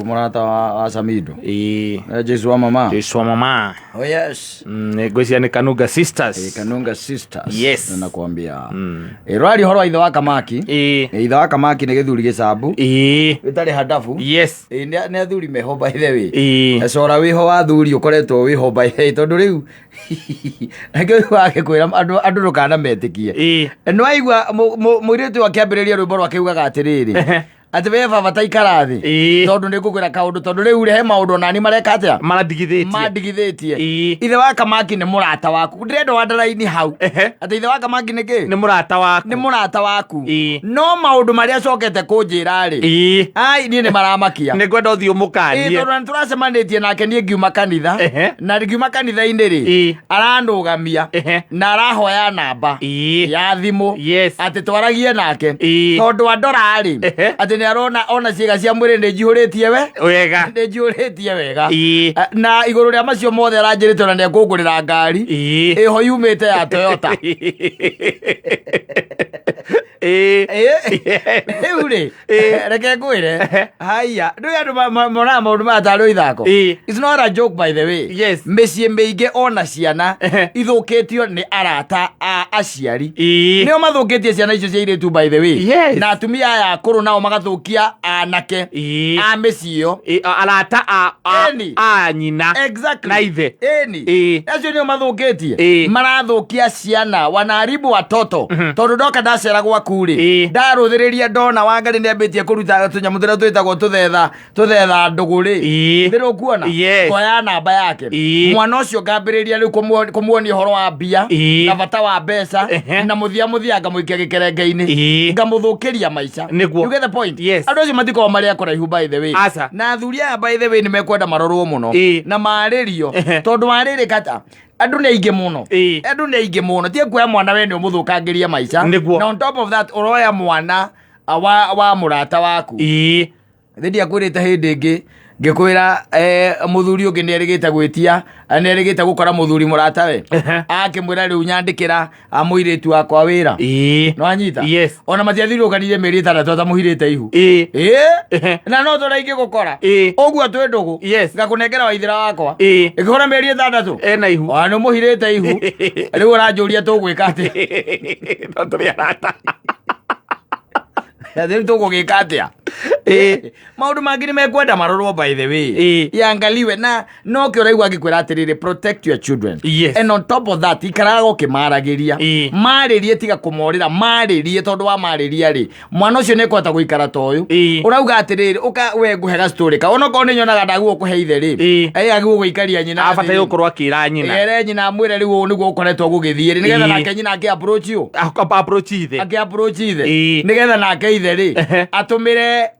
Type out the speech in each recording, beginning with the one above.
Mũrata wa Samido. Ĩĩ. Jesu wa mama. Jesu wa mama. Oh yes. Ngwĩciria nĩ Kanunga Sisters. Kanunga Sisters. Yes. Nakwambia. Rwari horo wa ithe wa Kamaki. Ĩĩ. Ithe wa Kamaki nĩ gĩthuri gĩcambu. Ĩĩ. Gĩtarĩ handabu. Yes. Nĩ athuri meho by the way. Ĩĩ. Cora wĩho wa athuri ũkoretwo wĩho by the way tondũ rĩu reke ũyũ wake kwĩra andũ andũ ndũkanametĩkie. Ĩĩ. Nĩ waigua mũirĩtu akĩambĩrĩria rwĩmbo rwake ugaga atĩrĩrĩ atĩ we baba ta ikara thĩ Ĩĩ. tondũ nĩ ngũkwĩra kaũndũ tondũ rĩu rĩ he maũndũ onani mareka atĩa Marandigithĩtie. mandigithĩtie. Ĩĩ. Ithe wa Kamaki nĩ mũrata waku, ndĩrenda wandaraini hau atĩ ithe wa Kamaki nĩ kĩ? Nĩ mũrata waku. Nĩ mũrata waku. Ĩĩ. No maũndũ marĩa acokete kũnjĩra rĩ, Ĩĩ. ai niĩ nĩ maramakia. Nĩ ngwenda ũthiĩ Ĩĩ, ũmũkanie. tondũ nĩ tũracemanĩtie nake niĩ ngiuma kanitha na ngiuma kanitha-inĩ rĩ, Ĩĩ. aranũgamia na arahoya namba Ĩĩ. ya thimũ Yes. atĩ twaragie nake Ĩĩ. tondũ andora rĩ, atĩ nĩ arona ona ciĩga cia mwĩrĩ nĩ njihũrĩtie we Wega. nĩ njihũrĩtie wega. Ĩĩ. Na igũrũ rĩa macio mothe aranjĩrĩte ona nĩ ekũngũrĩra ngari Ĩĩ. ĩho yumĩte ya Toyota. Ĩĩ. Rĩu rĩ, Ĩĩ. reke ngwĩre, haiya, ndũĩ andũ monaga maũndũ maya tarĩ o ithako. Ĩĩ. It's not a joke by the way. Yes. Mĩciĩ mĩingĩ ona ciana ithũkĩtio nĩ arata a aciari. Ĩĩ. Nĩo mathũkĩtie ciana icio cia airĩtu by the way. Yes. Na atumia aya akũrũ nao magathũkia anake Ĩĩ. a mĩciĩ ĩyo. Ĩĩ, arata Ĩni. a nyina Exactly. na ithe. Ĩni. Ĩĩ. Acio nĩo mathũkĩtie. Ĩĩ. Marathũkia ciana, wanaharibu watoto. Tondũ ndoka ndacera gwaku rĩ, Ĩĩ. ndarũthĩrĩria ndona Wangari nĩambĩtie kũruta tũnyamũ tũrĩa twĩtagwo tũthetha tũthetha ndũgũ rĩ. Ĩĩ. Nĩ ũkuona? Yes. Ngoya namba yake. Ĩĩ. Mwana ũcio ngambĩrĩria rĩu kũmuonia ũhoro wa mbia Ĩĩ. na bata wa mbeca na mũthia mũthia ngamũikia gĩkerenge-inĩ. Ĩĩ. Ngamũthũkĩria maica. Nĩguo. You get the point? Yes. Andũ acio matikoragwo marĩ a kũraihu by the way. Aca. Na athuri aya by the way nĩ mekwenda marorwo mũno. Ĩĩ. Na marĩrio tondũ warĩrĩ kata andũ nĩ aingĩ mũno. Ĩĩ. Andũ nĩ aingĩ mũno. Ti kuoya mwana we nĩ ũmũthũkangĩrie maica. Nĩguo. Na on top of that ũroya mwana wa mũrata waku. Ĩĩ. Thĩ ndiakwĩrĩte hĩndĩ ĩngĩ ngĩkwĩra mũthuri ũngĩ nĩ erĩgĩte gwĩtia, nĩ erĩgĩte gũkora mũthuri mũratawe. Akĩmwĩra rĩu nyandĩkĩra mũirĩtu wakwa wĩra. Ĩĩ. Nĩwanyita? Yes. Ona matiathiũrũrũkanire mĩeri 6 atamũhirĩte ihu. Ĩĩ. Ĩĩ. Na no tũrĩa ingĩgũkora. Ĩĩ. Ũguo twĩ ndũgũ. Yes. Ngakũnengera waithĩra wakwa. Ĩĩ. Ĩkĩhũra mĩeri 6. Ena ihu. Ona nĩ ũmũhirĩte ihu. Rĩu ũranjũria tũgwĩka atĩa? No tũrĩ arata. Rĩu tũgũgĩka atĩa? Ĩĩ. Maũndũ mangĩ nĩ mekwenda marorwo by the way. Ĩĩ. Yangaliwe na no kĩo ũraigua ngĩkwĩra atĩrĩrĩ, protect your children. Yes. And on top of that, ikaraga ũkĩmaragĩria. Ĩĩ. Marĩrie, tiga kũmorĩra, marĩrie tondũ wa marĩria rĩ, mwana ũcio nĩ ekũhota gũikara ta ũyũ. Ĩĩ. Ũrauga atĩrĩrĩ, ũka we ngũhe ga story ka. Onokorwo nĩ nyonaga ndagwo kũhe ithe rĩ. Ĩĩ. Agĩrĩirwo gũikaria nyina Abataire atĩrĩrĩ. gũkorwo akĩra nyina. Ere nyina amwĩre rĩu ũũ nĩguo ũkoretwo gũgĩthiĩ rĩ, nĩgetha Ĩĩ. nake nyina akĩ approach you. Approach ithe. Akĩ approach ithe. Ĩĩ. Nĩgetha nake ithe rĩ,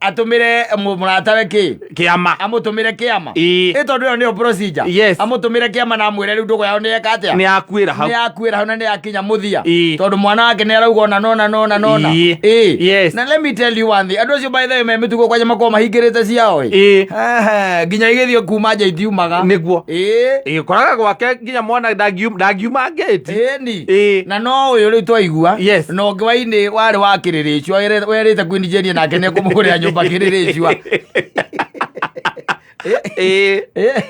atũmĩre mũratawe kĩ? Kĩama. Amũtũmĩre kĩama. Ĩĩ. Ĩ tondũ ĩyo nĩyo procedure. Yes. Amũtũmĩre kĩama na amwĩre rĩu ndũgũ yao nĩ yeka atĩa? Nĩ yakuĩra hau. Nĩ yakuĩra hau na nĩ yakinya mũthia. Ĩĩ. Tondũ mwana wake nĩ arauga ona nona nona nona. Ĩĩ. Ĩĩ. Yes. Na let me tell you one thing. Andũ acio by the way me mĩtugo kwanja makoragwo mahingĩrĩte ciao ĩ. Ĩĩ. Ehe, nginya igĩthiĩ kuma nja itiumaga. Nĩguo. Ĩĩ. Ĩĩ, ũkoraga gwake nginya mwana ndangiuma ngĩti. Ĩni. Ĩĩ. Na no ũyũ rĩu twaigua. Yes. Na ũngĩ wa inĩ warĩ wa kĩrĩrĩcua werĩte Queen Jane nake nĩ ekũmũgũrĩra nyũmba kĩrĩrĩcua. Ĩĩ.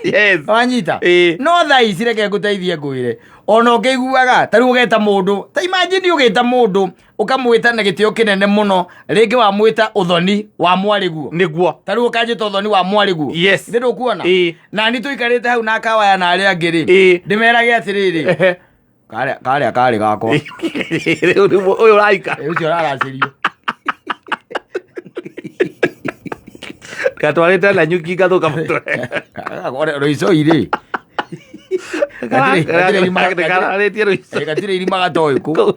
Yes. Wanyita? Ĩĩ. No thaa ici reke ngũteithie ngwĩre. Ona ũkĩiguaga ta rĩu ũgeta mũndũ, ta imagine ũgĩta mũndũ ũkamwĩta na gĩtĩo kĩnene mũno, rĩngĩ wamwĩta ũthoni wa mwarĩguo. Nĩguo. Ta rĩu ũkanjĩta ũthoni wa mwarĩguo. Yes. Nĩ ndũkuona? Ĩĩ. Na ni tũikarĩte hau na kawaya na arĩa angĩ rĩ. Ĩĩ. Ndĩmerage atĩrĩrĩ. Karĩa karĩ gakwa. Rĩu nĩguo ũyũ ũraika. Ĩ, ũcio ũraracĩrio. Gatwarĩte na nyuki ngathũka mũtwe. Rũicoi rĩ. Kararĩtie rũico. Gatirĩ irima gatoĩ kũ.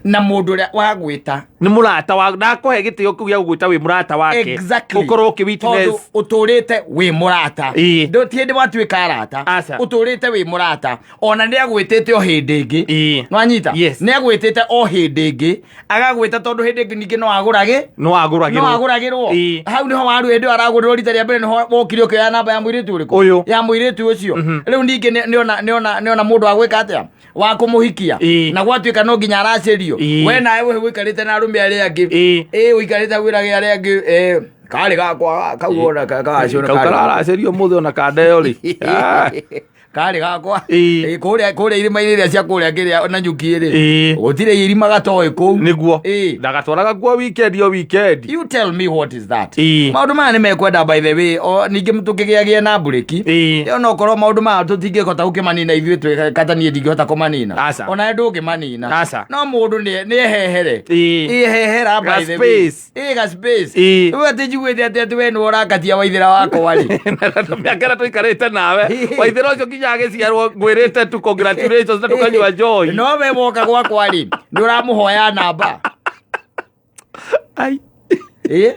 Na mũndũ ũrĩa wagwĩta. Nĩ mũrata wa ndakũhe gĩtĩo kĩu gĩa gũgwĩta wĩ mũrata wake. Exactly. Ũkorwo ũkĩ witness. Tondũ ũtũrĩte wĩ mũrata. Ĩĩ. Ndũ ti hĩndĩ watuĩka arata. Aca. Ũtũrĩte wĩ mũrata. Ona nĩ agwĩtĩte o hĩndĩ ĩngĩ. Ĩĩ. Nĩwanyita? Yes. Nĩ agwĩtĩte o hĩndĩ ĩngĩ. Agagwĩta tondũ hĩndĩ ĩngĩ ningĩ no agũrage. No agũragĩrwo. No agũragĩrwo. Ĩĩ. Hau nĩho waru hĩndĩ ĩyo aragũrĩrwo rita rĩa mbere nĩho wokire ũkĩoya namba ya mũirĩtu ũrĩkũ? Ũyũ. Ya mũirĩtu ũcio. Rĩu ningĩ nĩona mũndũ wa gwĩka atĩa? Wa kũmũhikia. Ĩĩ. Na gwatuĩka no nginya aracĩrio. Ĩĩ. We nawe we ũikarĩte na arũme arĩa angĩ. Ĩĩ. Ĩĩ, ũikarĩte wĩrage arĩa angĩ, Karĩ gakwa kau ona kagacio. Kau kararacĩrio mũthĩ ona kandeo rĩ. Ah. Karĩ gakwa. Ĩĩ. Ĩ, kũrĩa irĩma-inĩ iria cia kũrĩa kĩrĩa na nyuki rĩ, Ĩĩ. gũtirĩ irima gatoĩ kũu. Nĩguo. Ĩĩ. Ndagatwaraga kuo weekend o weekend. You tell me what is that? Ĩĩ. Maũndũ maya nĩ mekwenda, by the way, o ningĩ tũkĩgĩagĩe na mburĩki. Ĩĩ. Ona okorwo maũndũ maya tũtingĩhota gũkĩmanina ithuĩ twĩ kata, niĩ ndingĩhota kũmanina. Aca. Ona ndũngĩmanina. Aca. No mũndũ nĩ ehehere. Ĩĩ. Ĩhehera, Ga by the way. space. Ĩ, ga space. Ĩĩ. Rĩu atĩ njiguĩte atĩ we nĩwe ũrakatia waithĩra wakwa rĩ. Mĩaka ĩrĩa tũikarĩte nawe, waithĩra ũcio nginya agĩciarwo ngwĩrĩte tu congratulations na tũkanyua njohi. No we woka gwakwa rĩ, nĩ ũramũhoya namba. Ai. Ĩ?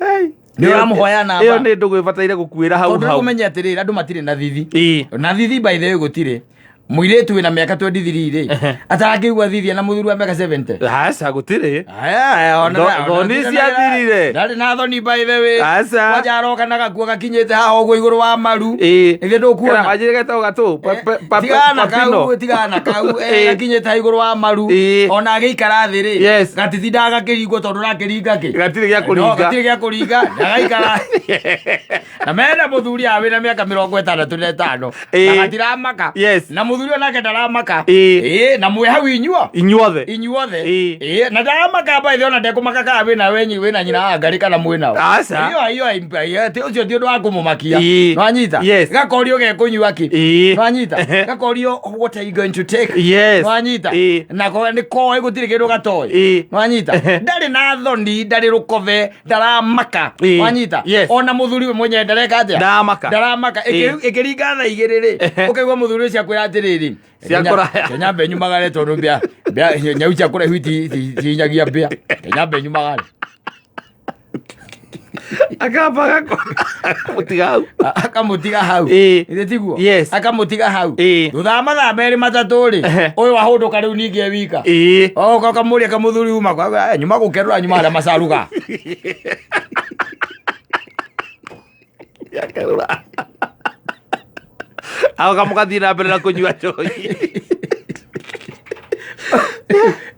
Ai. Nĩ ũramũhoya namba. Ĩyo nĩ ndũgũ ĩbataire gũkuĩra hau Tondũ hau. ũmenye atĩrĩrĩ, andũ matirĩ na thithi. Ĩĩ. Na thithi, by the way, gũtirĩ mũirĩtu wĩna mĩaka 23 rĩ atarangĩigua thithi na mũthuri wa mĩaka 70. Aca, gũtirĩ. Aya, aya, Thoni ciathirire. Ndarĩ na thoni, by the way. Aca. Kwanja aroka na gakuo gakinyĩte haha ũguo igũrũ wa maru. Ĩĩ. Ithe ndũkuona. Wanjĩrĩ getagwo gatũ Tigana papino. kau, tigana kau. Ĩĩ. Gakinyĩte haha igũrũ wa maru. Ĩĩ. Ona agĩikara thĩ rĩ, gatitindaga gakĩringwo tondũ ũrakĩringa kĩ? Gatirĩ gĩa No, kũringa. gatirĩ gĩa kũringa. Ndagaikara na mena mũthuri a wĩna mĩaka 65 Ĩĩ. na gatiramaka. Na mũthuri onake ndaramaka. Ĩĩ. Ĩĩ, na mwĩ hau inyuo Inyuothe. Inyuothe. Ĩĩ. Ĩĩ, na ndaramaka by the, ona ndekũmaka kana wĩna wenyi wĩna nyina wa ngarĩ kana mwĩnao. Aca. Iyo iyo iyo ũcio ti ũndũ wa kũmũmakia. Ĩĩ. Nwanyita? Gakorio gekũnyua kĩ? Ĩĩ. Nwanyita? Gakorio, "What are you going to take?" Yes. Nwanyita? Ĩĩ. Nako nĩ koĩ gũtirĩ kĩndũ gatoĩ. Ĩĩ. Nwanyita? Ndarĩ na thoni, ndarĩ rũkobe, ndaramaka. Nwanyita? Yes. Ona mũthuri we mwenyewe ndareka atĩa? Ndaramaka. Ndaramaka. Ĩĩ. Ĩkĩringa thaa 2 rĩ, ũkaigua mũthuri ũcio akwĩra atĩrĩrĩ, Cia kũraya. "Kenya mbe nyumagare tondũ mbĩa nyau cia kũraihu itinyagia mbĩa. Kenya mbe nyumagare." Akamba akamũtiga hau. Akamũtiga hau. Ĩĩ. Ithĩ tiguo? Yes. Akamũtiga hau. Ĩĩ. Thutha wa mathaa 2 3 rĩ, ũyũ wahũndũka rĩu ningĩ e wika. Oka ũkamũria kamũthuri uma kwa, "Eh, nyuma gũkerũra, nyuma harĩa macaruga." Akerũra. Agoka mũgathiĩ na mbere na kũnyua njohi.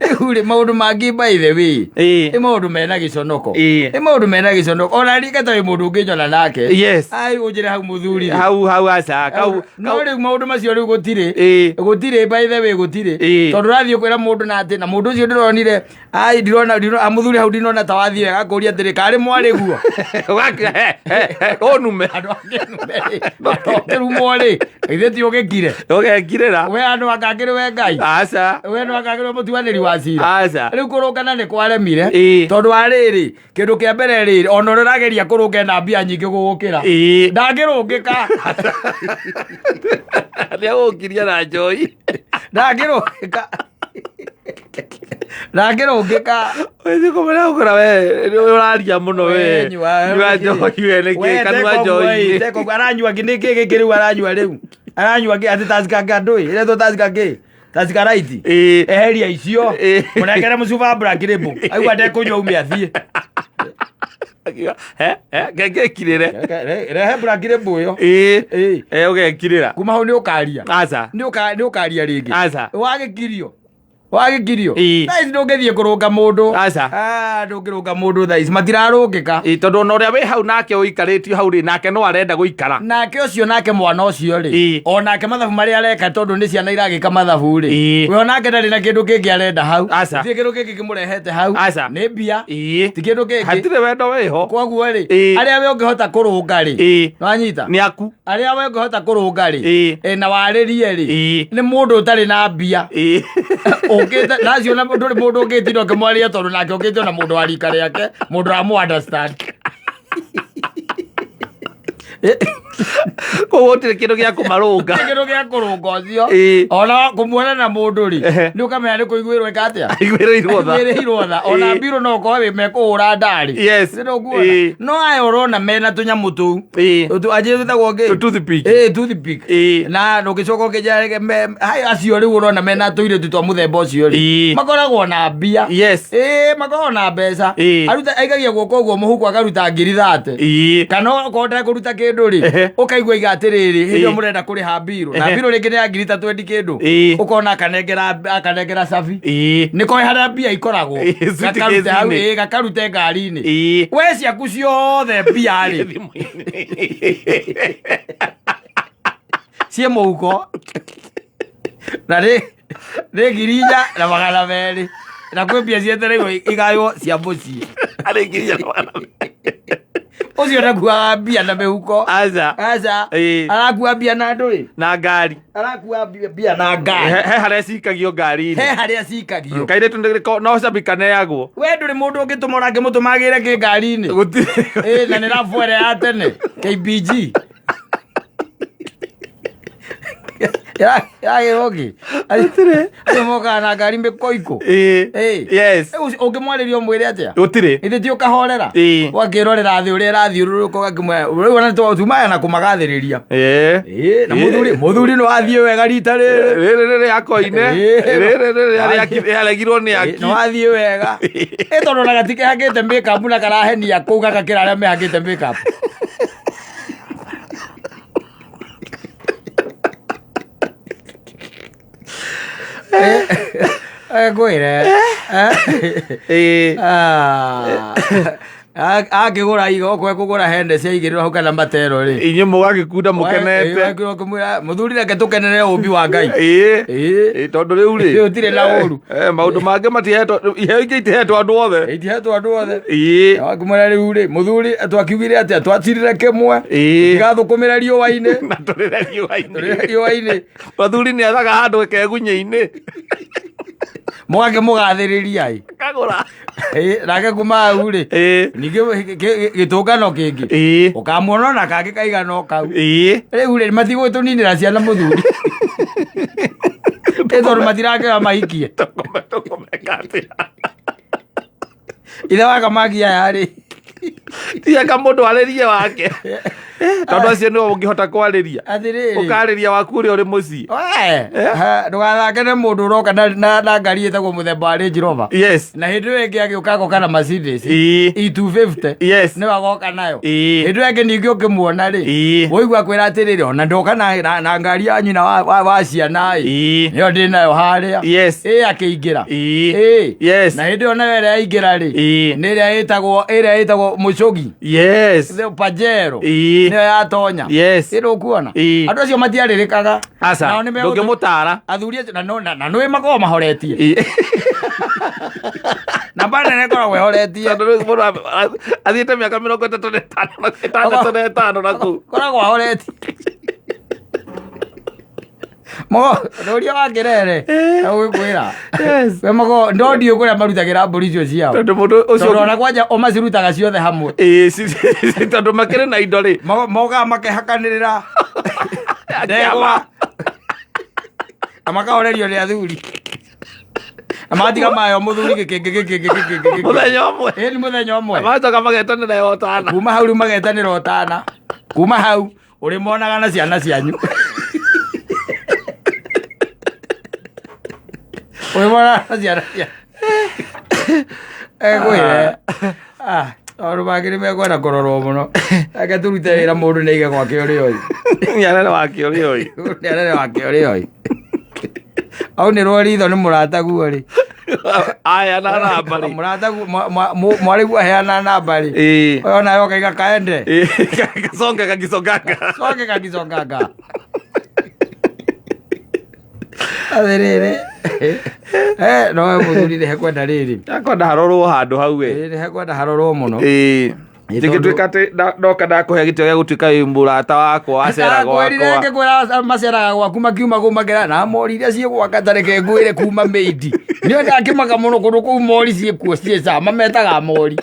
Rĩu rĩ, maũndũ mangĩ, by the way, nĩ maũndũ mena gĩconoko. Nĩ maũndũ mena gĩconoko, ona rika ta wĩ mũndũ ũngĩnyona nake. Ai, ũnjĩre hau mũthuri rĩ. Hau hau, aca, kau. No rĩu maũndũ macio rĩu gũtirĩ. Gũtirĩ, by the way, gũtirĩ. Tondũ ũrathiĩ kwĩra mũndũ na atĩ na mũndũ ũcio ndĩronire, ai, ndirona mũthuri hau, ndinona ta wathiĩ wega, akũria atĩrĩ, karĩ mwarĩ guo? Ũnume. Andũ akĩrumwo rĩ, ithe ti ũgĩkire? Ũgekirĩra. We andũ akangĩrĩ we Ngai? Aca. We andũ akangĩrĩ mũtuanĩri wa cira? Aca. Rĩu kũrũngana nĩ kwaremire. Tondũ Tondũ wa rĩrĩ, kĩndũ kĩa mbere rĩrĩ, ona ũrĩa ũrageria kũrũnga ena mbia nyingĩ gũgũkĩra, ndangĩrũngĩka. Nĩ agũkiria na njohi. Ndangĩrũngĩka, ndangĩrũngĩka. Wĩthiĩ kũmenya gũkora we nĩ ũraria mũno we. Nyua. Nyua njohi we, nĩkĩ kanua njohi. Aranyua nĩ kĩ gĩkĩ rĩu aranyua? Rĩu aranyua kĩ? Atĩ Tusker ngandũĩ ĩretwo Tusker kĩ? Tusker Light. Eheria icio. Mũnengere mũcuba Black Label, aigua ndekũnyua ume athiĩ. Akiuga, "He, he, ngengekirĩre." Rehe Black Label ĩyo. Ĩĩ. Eh, ũgekirĩra. Kuma hau nĩ ũkaria. Aca. Nĩ ũkaria rĩngĩ? Aca. Wagĩkirio, wagĩkirio. Ĩĩ. Thaa ici ndũngĩthiĩ kũrũnga mũndũ. Aca. Ah, ndũngĩrũnga mũndũ thaa ici, matirarũngĩka. Ĩĩ, tondũ ona ũrĩa wĩ hau nake ũikarĩtio hau rĩ, nake no arenda gũikara. Nake ũcio, nake mwana ũcio rĩ, onake mathabu marĩa areka, tondũ nĩ ciana iragĩka mathabu rĩ, we onake ndarĩ na kĩndũ kĩngĩ arenda hau. Aca. Gũtirĩ kĩndũ kĩngĩ kĩmũrehete hau. Aca. Nĩ mbia. Ti kĩndũ kĩngĩ. Hatirĩ wendo wĩho. Koguo rĩ, arĩa we ũngĩhota kũrũnga rĩ, nwanyita? Nĩ aku. Arĩa we ũngĩhota kũrũnga rĩ, na warĩrie rĩ, nĩ mũndũ ũtarĩ na mbia. Ũkĩte nacio na ndũrĩ mũndũ ũngĩtinda ũkĩmwarĩria, tondũ nake ũkĩte na mũndũ wa rika rĩake, mũndũ ũramũ understand. Koguo gũtirĩ kĩndũ gĩa kũmarũnga. Kĩndũ gĩa kũrũnga ũcio. Ona kũmuona na mũndũ rĩ, nĩ ũkamenya nĩ kũiguĩrwo ĩka atĩa. Aiguĩrĩirwo tha. Aiguĩrĩirwo tha. Ona mbirũ no ũkorwo wĩ mekũhũra ndarĩ. Nĩ ũkuona? No aya ũrona mena tũnyamũ tũu, anjĩ tũtagwo kĩ? Tũ toothpick. Ĩĩ, toothpick. Na Na ũgĩcoka ũkĩnjĩra haya, acio rĩu ũrona mena tũirĩtu twa mũthemba ũcio rĩ, makoragwo na mbia. Ĩĩ, makoragwo na mbeca. Aruta, aikagia guoko ũguo mũhuko, akaruta 30,000. Kana okorwo ndekũruta kĩndũ rĩ, Ũkaigua iga atĩrĩrĩ, hĩndĩ ĩyo Ĩĩ. mũrenda kũrĩha mbirũ na Ehe. mbirũ rĩngĩ nĩ ya ngiri ta twendi kĩndũ, Ĩĩ. ũkona akanengera cabi, Ĩĩ. nĩ koĩ harĩa mbia ikoragwo. Ĩĩ, Gakarute hau, suitcase-inĩ. ĩĩ, gakarute ngari-inĩ. Ĩĩ. We ciaku ciothe mbia rĩ Thimũ-inĩ. Ciĩ mũhuko na nĩ 4200, na kwĩ mbia cietereirwo igaywo cia mũciĩ. Arĩ 4200. Ũcio ndakuaga mbia na mĩhuko. Aca. Aca. Ĩĩ. Arakua mbia na ndũĩ. Na ngari. Arakua mbia na ngari. He harĩa cikagio ngari-inĩ. He harĩa cikagio. Kairĩtu no cabi kaneagwo. We ndũrĩ mũndũ ũngĩtũma ũrangĩmũtũma agĩre kĩ ngari-inĩ. Gũtirĩ. Ĩĩ, na nĩ rabu ĩrĩa ya tene KBG ĩragĩrwo kĩ? Gũtirĩ. Acio mokaga na ngari mĩkoiko. Ĩĩ. Ĩĩ. Yes. Ũngĩmwarĩria ũmwĩre atĩa? Gũtirĩ. Ithe ti ũkahorera? Ĩĩ. Ũgakĩrorera thĩ ũrĩa ĩrathiũrũrũka, ũgakĩmwĩra rĩu ona tumaya na kũmagathĩrĩria. Ĩĩ. Ĩĩ, na mũthuri nĩ wathiĩ wega rita rĩrĩ. Rĩrĩ rĩrĩ akoine. Ĩĩ. Rĩrĩ rĩrĩ aregirwo nĩ aki. Nĩ wathiĩ wega. Ĩ, tondũ ona gatikĩhakĩte makeup na karahenia kũu gagakĩra arĩa mehakĩte makeup. Ngwĩre. Ĩĩ. Akĩgũra iga okorwo ekũgũra hende ciaigĩrĩrwo hau kana matero rĩ. Inyuĩ mũgagĩkunda mũkenete. Mũthuri, reke tũkenere ũmbi wa Ngai. Ĩĩ. Ĩĩ. Ĩĩ, tondũ rĩu rĩ. Gũtirĩ na ũru. Maũndũ mangĩ matihetwo, iheo ingĩ itihetwo andũ othe. Itihetwo andũ othe. Ĩĩ. Wakĩmwĩra rĩu rĩ, mũthuri, twakiugire atĩa? Twacirire kĩmwe. Ĩĩ. Tigathũkũmĩre riũa-inĩ. Na tũrĩre riũa-inĩ. Tũrĩre riũa-inĩ. Mũthuri nĩ ethaga handũ kegunyĩ-inĩ. Mũgakĩmũgathĩrĩria ĩ. Kagũra. Ĩ, nake kuma hau rĩ, Ĩĩ. ningĩ gĩtũngano kĩngĩ Ĩĩ. ũkamuona ona kangĩ kaigana o kau. Ĩĩ. Rĩu rĩ, matigũtũninĩra ciana mũthuri, ĩ tondũ matirakĩoya mahikie. Tũkũmeka atĩa? Ithe wa kamaki aya rĩ. Tiga mũndũ arĩrie wake, tondũ acio nĩo ũngĩhota kwarĩria. Atĩrĩrĩ. Ũkarĩria waku ũrĩa ũrĩ mũciĩ. We, ha, ndũgathake na mũndũ ũroka na ngari ĩtagwo mũthemba wa Range Rover. Na hĩndĩ ĩyo ĩngĩ agĩũka agoka na Mercedes E250. Nĩwe agoka nayo. Ĩĩ. Hĩndĩ ĩyo ĩngĩ ningĩ ũkĩmuona rĩ, ũigua kwĩra atĩrĩrĩ, ona ndoka na ngari ya nyina wa ciana ĩ, nĩyo ndĩ nayo harĩa. Ĩ akĩingĩra. Ĩ. Na hĩndĩ ĩyo nayo ĩrĩa yaingĩra rĩ, nĩ ĩrĩa ĩtagwo mũcũgi. The Pajero. Nĩyo yatonya. Ĩ ndũkuona? Andũ acio matiarĩrĩkaga. Aca. Nao nĩ Ndũngĩmũtara. Athuri acio na nĩ makoragwo mahoretie. Namba nene ĩkoragwo ĩhoretie. Tondũ rĩu mũndũ athiĩte mĩaka 35 65 na kũu. Koragwo ahoretie. Mogo ndũria wa kĩrere agũkwĩra. We mogo ndo ndiũ kũrĩa marutagĩra mbũri icio ciao. Tondũ mũndũ ũcio Tondũ ona kwanja o macirutaga ciothe hamwe. Ĩĩ, tondũ makĩrĩ na indo rĩ. Mogaga makehakanĩrĩra ndegwa na makahorerio nĩ athuri na magatiga mayo mũthuri gĩkĩngĩ gĩkĩngĩ gĩkĩngĩ gĩkĩngĩ. Mũthenya ũmwe. Ĩĩ, nĩ mũthenya ũmwe. Magacoka magetanĩra ya ũtana. Kuma hau rĩu magetanĩra ũtana. Kuma hau ũrĩmonaga na ciana cianyu, ũrĩmonaga na ciana cianyu. Egwĩre maũndũ mangĩ nĩ mekwenda kũrorwo mũno. Reke tũrute wĩra, mũndũ nĩ aige gwake ũrĩa oĩ. Nĩ wake ũrĩa oĩ. Nĩ anene wake ũrĩa oĩ. Aunĩrwo ritho nĩ mũrataguo rĩ. Aya na namba rĩ. Mũrataguo mwarĩguo aheana namba rĩ. Ũyũ nawe ũkaiga kaende. Ĩĩ, kasonge kakisonganga. Songe kakisonganga. Atĩrĩrĩ, nowe mũthuri nĩ hekwenda rĩrĩ. Akwenda harorwo handũ hau we. Ĩĩ, nĩ hekwenda harorwo mũno. Ĩĩ. Ĩĩ, Ingĩtuĩka atĩ ndoka ndakũhe gĩtĩo gĩa gũtuĩka wĩ mũrata wakwa wacera Ndakwĩrire gwakwa. ngĩkwĩra maceraga gwaku makiuma kũu makĩra na mori iria ciĩ gwaka ta reke ngwĩre kuma mĩindi nĩo ndakĩmaka mũno kũndũ kũu mori ciĩkuo ciĩ cama metaga mori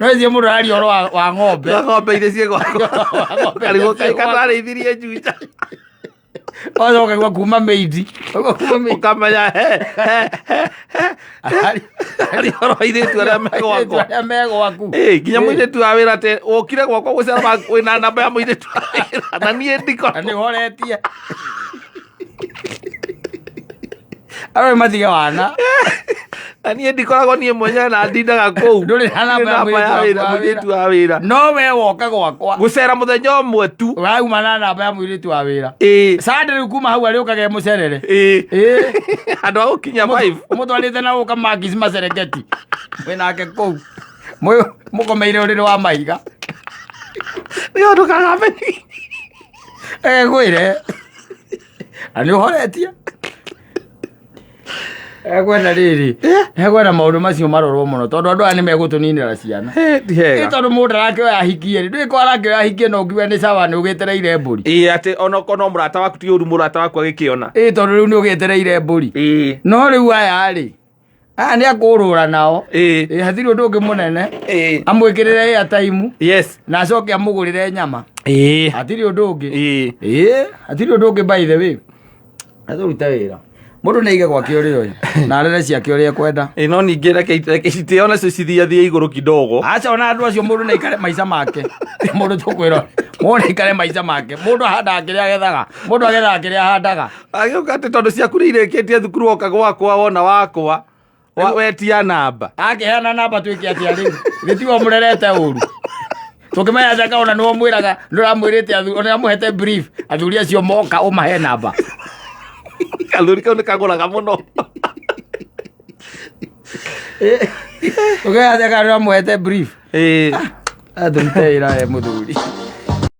no icio mũndũ araria ũhoro wa ng'ombe. Na ng'ombe iria ciĩ gwakwa. Wa ng'ombe Karigũ iria ciĩ kaĩ katarĩithirie Juja. Wacoka gwa kuma mĩindi. Ũkaigua kuma mĩindi. Ũkamenya he he he he harĩ ũhoro wa airĩtu arĩa me gwakwa. Arĩa me gwaku. Ĩĩ, nginya mũirĩtu wa wĩra atĩ ũkire gwakwa gũcera wĩna namba ya mũirĩtu wa wĩra na niĩ Na ndikoragwo. nĩ horetie arĩa matige wana. Na niĩ ndikoragwo niĩ mwenyewe na ndindaga kũu. Ndũrĩ na namba ya Namba ya mũirĩtu wĩra, waku wa mũirĩtu wa wĩra. No we woka gwakwa. Gũcera mũthenya ũmwe tu. Wauma na namba ya mũirĩtu wa wĩra. Ĩĩ. Sande rĩu kuma hau arĩũkage mũcerere. Ĩĩ. Ĩĩ. Andũ a gũkinya 5. Ũmũtwarĩte na gũka makis macereketi. Mwĩ nake kũu. Mũkomeire ũrĩrĩ wa mahiga. Nĩ ũndũ kagambe. Egwĩre. Na nĩ ũhoretie. Ekwenda rĩrĩ. Ekwenda maũndũ macio marorwo mũno tondũ andũ aya nĩ megũtũninĩra ciana. Ti hega. Ĩ tondũ mũndũ arakĩoya ahikie rĩ, ndũĩ ko arakĩoya ahikie no ngiuge nĩ sawa nĩ ũgĩtereire mbũri. Ĩĩ atĩ onokorwo no mũrata waku ti ũru mũrata waku agĩkĩona. Ĩ tondũ rĩu nĩ ũgĩtereire mbũri. Ĩĩ. No rĩu aya rĩ, aya nĩ akũrũra nao. Ĩĩ. Ĩ hatirĩ ũndũ ũngĩ mũnene. Ĩĩ. Amwĩkĩrĩre airtime Yes. na acoke amũgũrĩre nyama. Ĩĩ. Hatirĩ ũndũ ũngĩ. Ĩĩ. Ĩĩ, hatirĩ ũndũ ũngĩ by the way. Atũrute wĩra. Mũndũ nĩ aige gwake ũrĩa oĩ na arere ciake ũrĩa ekwenda. Ĩĩ no ningĩ reke itĩo nacio cithiathiĩ igũrũ kidogo. Aca ona andũ acio mũndũ nĩ aikare maica make. Mũndũ tũkwĩra mũndũ nĩ aikare maica make. Mũndũ ahandaga kĩrĩa agethaga. Mũndũ agethaga kĩrĩa ahandaga. Agĩũka atĩ tondũ ciaku nĩ irĩkĩtie thukuru woka gwakwa wona wakwa wetia namba. Akĩheana namba twĩke atĩa rĩu? Gĩtiwe mũrerete ũru. Tũkĩmenya atĩa ona nĩwe ũmwĩraga nĩ ũramwĩrĩte ona amũhete brief athuri acio moka ũmahe namba. Kathuri kau nĩ kagũraga mũno. Tũkĩmenya atĩa kana nĩ ũramũhete brief. Ĩĩ. Atũrute wĩra we mũthuri.